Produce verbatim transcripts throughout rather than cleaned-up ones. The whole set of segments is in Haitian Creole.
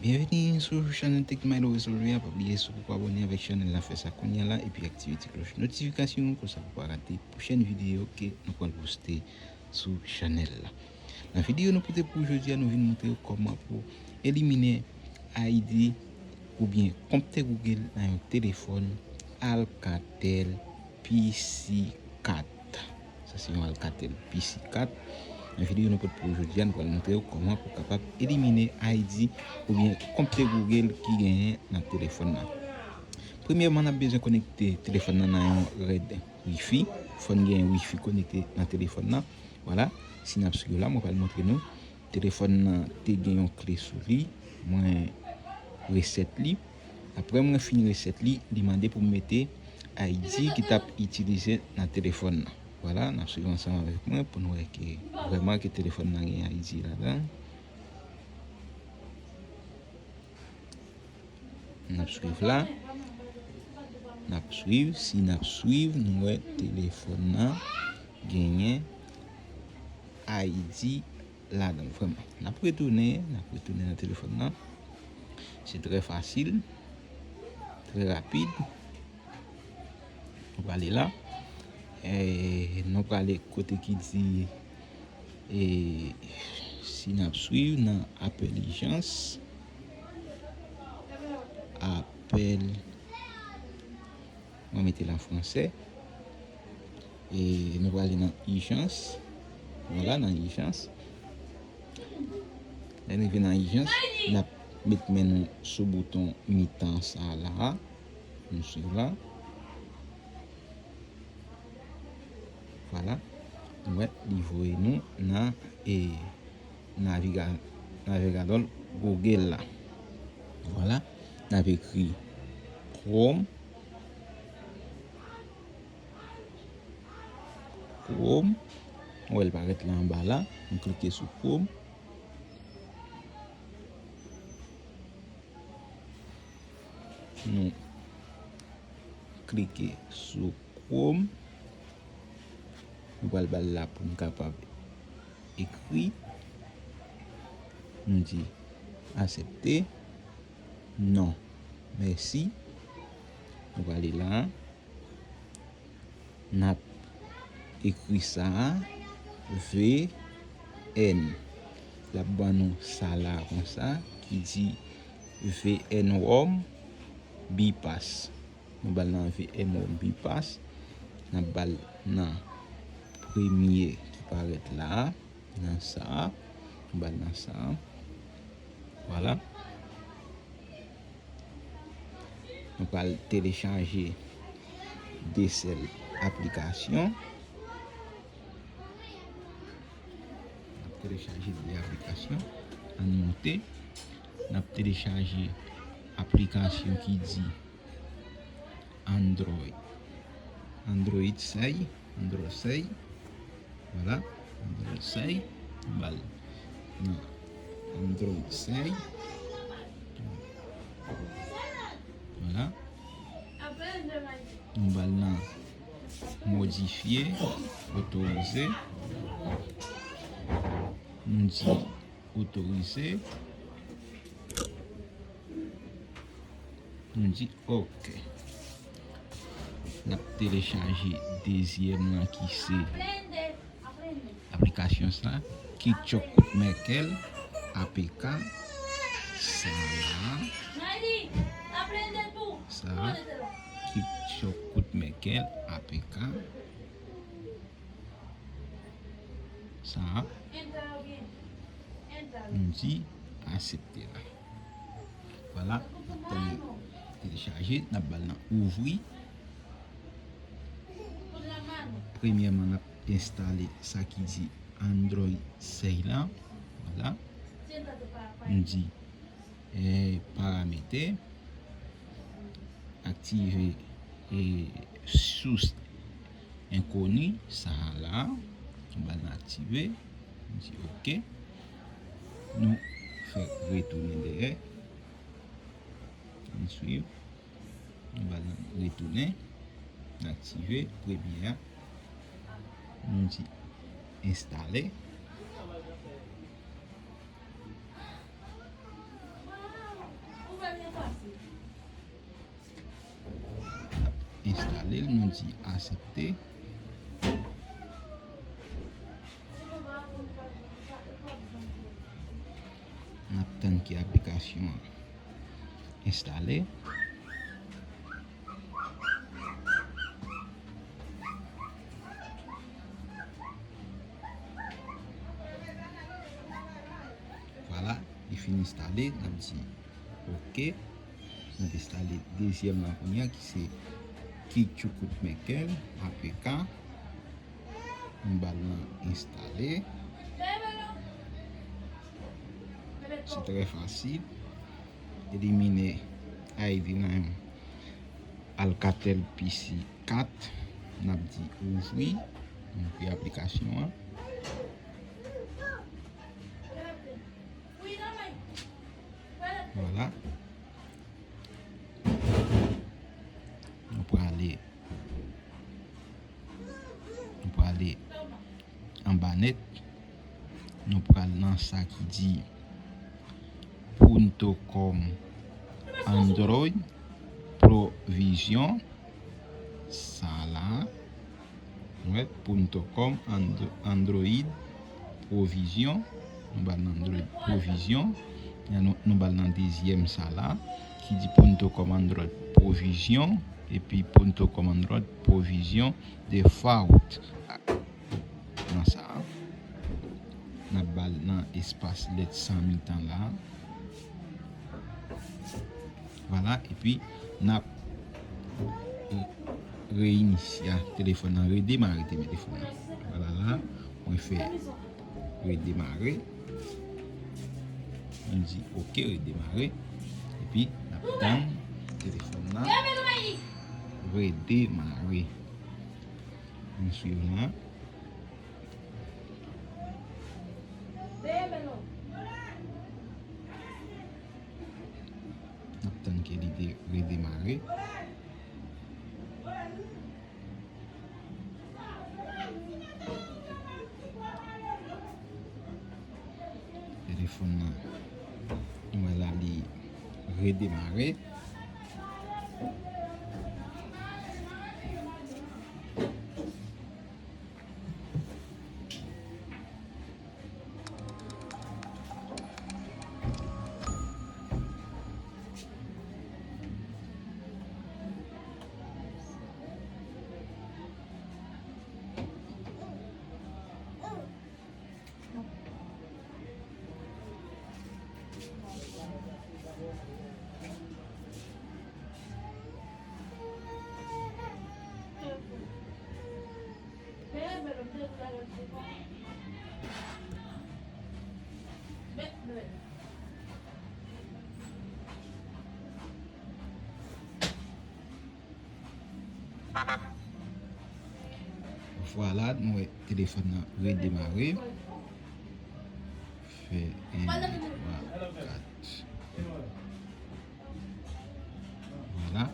Byenveni sou chanèl Tech Milo Resolve a. Pa bliye, si w poko abòne avèk chanèl la, fè sa kounye a la epi aktive ti klòch notifikasyon an, konsa pou pa rate pwochèn videyo ke nou pral poste sou chanèl la. Nan videyo nou pote pou jodi a, nou vin montre w kòman pou elimine I D oubyen kont Google nan yon telefòn Alcatel P C kat. Sa se yon Alcatel P C kat. Nan videyo nou pote pou jodi a, nou pral montre w kòman pou kapab elimine I D oubyen kont Google ki genyen nan telefòn nan. Premyèman, n ap bezwen konekte telefòn nan nan yon rèd Wi-Fi. Fò n gen Wi-Fi konekte nan telefòn nan. Vwala, si n ap swiv la, mwen pral montre nou. Telefòn nan te gen yon kle sou li. Mwen resèt li. Apre mwen fin resèt li, li mande pou m mete I D ki t ap itilize nan telefòn nan. Vwala, n ap swiv ansanm avèk mwen pou n wè ke vrèman ke telefòn nan gen I D ladan. N ap swiv la. N ap swiv. Si n ap swiv, nou wè telefòn nan genyen I D ladan l vrèman. N ap retounen, n ap retounen nan telefòn nan. Se trè fasil, trè rapid. Nou prale la. E, nou prale kote ki di, e, si n ap swiv nan apèl ijans. Apèl. Mwen mete l an fransè. E nou prale nan ijans. Vwala, nan ijans. Lè n rive nan ijans, n ap met men nou sou bouton mitan sa a la. Nou swiv la. Vwala. Nou wè, li voye nou nan, e, naviga-, navigadò Google la. Vwala. N ap ekri Chrome. Chrome. Ou wè l parèt la anba la. Nou klike sou Chrome. Nou klike sou Chrome. Nou pral ba l la pou n kapab ekri. Nou di aksepte. Non. Mèsi. Nou prale la. N ap ekri sa a, V N. L ap ban nou sa la konsa, ki di V N ROM bypass. Nou ba l nan V N ROM bypass. N ap ba l nan premye ki parèt la a. Nan sa a. Nou ba l nan sa a. Vwala. Nou pral telechaje de sèl aplikasyon. N ap telechaje de aplikasyon. Ann monte. N ap telechaje aplikasyon ki di Android. Android sèy. Android sèy. Vwala. Android sèy. Ba l nan Android sèy. Vwala. Nou ba l nan modifye, otorize. Nou di otorize. Nou di oke. N ap telechaje dezyèm lan ki se aplikasyon sa, Kitchok Kout Mèkèl, A P K, sa la, sa, Kitchok Kout Mèkèl, A P K, sa, nou di aksepte la. Vwala, n ap tann li telechaje, n ap ba l nan ouvri. Premyèman, n ap enstale sa ki di Android sèy la. Vwala. Nou di, eh, paramèt. Aktive, eh, sous enkoni, sa a la. Nou ba l nan aktive. Nou di oke. Nou fè retounen dèyè. Ann swiv. Nou ba l nan retounen. N aktive premye a. Nou di enstale. Nou di aksepte. N ap tann ke aplikasyon an enstale. Vwala, li fin enstale, n ap di oke. N ap enstale dezyèm la kounye a ki se Kichoukout Mekèl, A P K. Nou ba l nan enstale. Se trè fasil. Elimine I D nan Alcatel P C kat. N ap di ouvri. Ouvri aplikasyon an. Vwala. Nou prale, nou prale anba nèt. Nou pral nan sa ki di Punto com Android Provision. Sa la. Wè, Punto com And-, Android Provision. Nou ba l nan Android Provision. Nou, nou ba l nan dezyèm sa la, ki di Punto com Android Provision. Epi Punto com Android Provision default. Nan sa, n ap ba l nan espas lèt san mitan la. Vwala, epi n ap re-, reinisia telefòn nan, redemare telefòn nan. Vwala la, mwen fè redemare. Mwen di oke, redemare. Epi n ap tann telefòn nan redemare. Mwen swiv la. N ap tann ke li de-, redemare. Telefòn nan, nou wè la, li redemare. Vwala, nou wè telefòn nan redemare. Fè en, twa, kat. Vwala.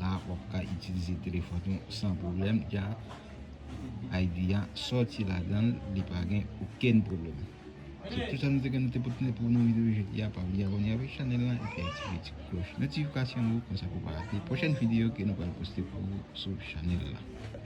La, w ap ka itilize telefòn ou san pwoblèm. Dja, I D a sòti ladan l, li pa gen okenn pwoblèm. Se tout sa nou te gen nou te pote pou nou nan videyo jodi a. Pa bliye abòne avèk chanèl la epi aktive ti klòch notifikasyon yo, konsa pou pa rate pwochèn videyo ke nou pral poste pou ou sou chanèl la.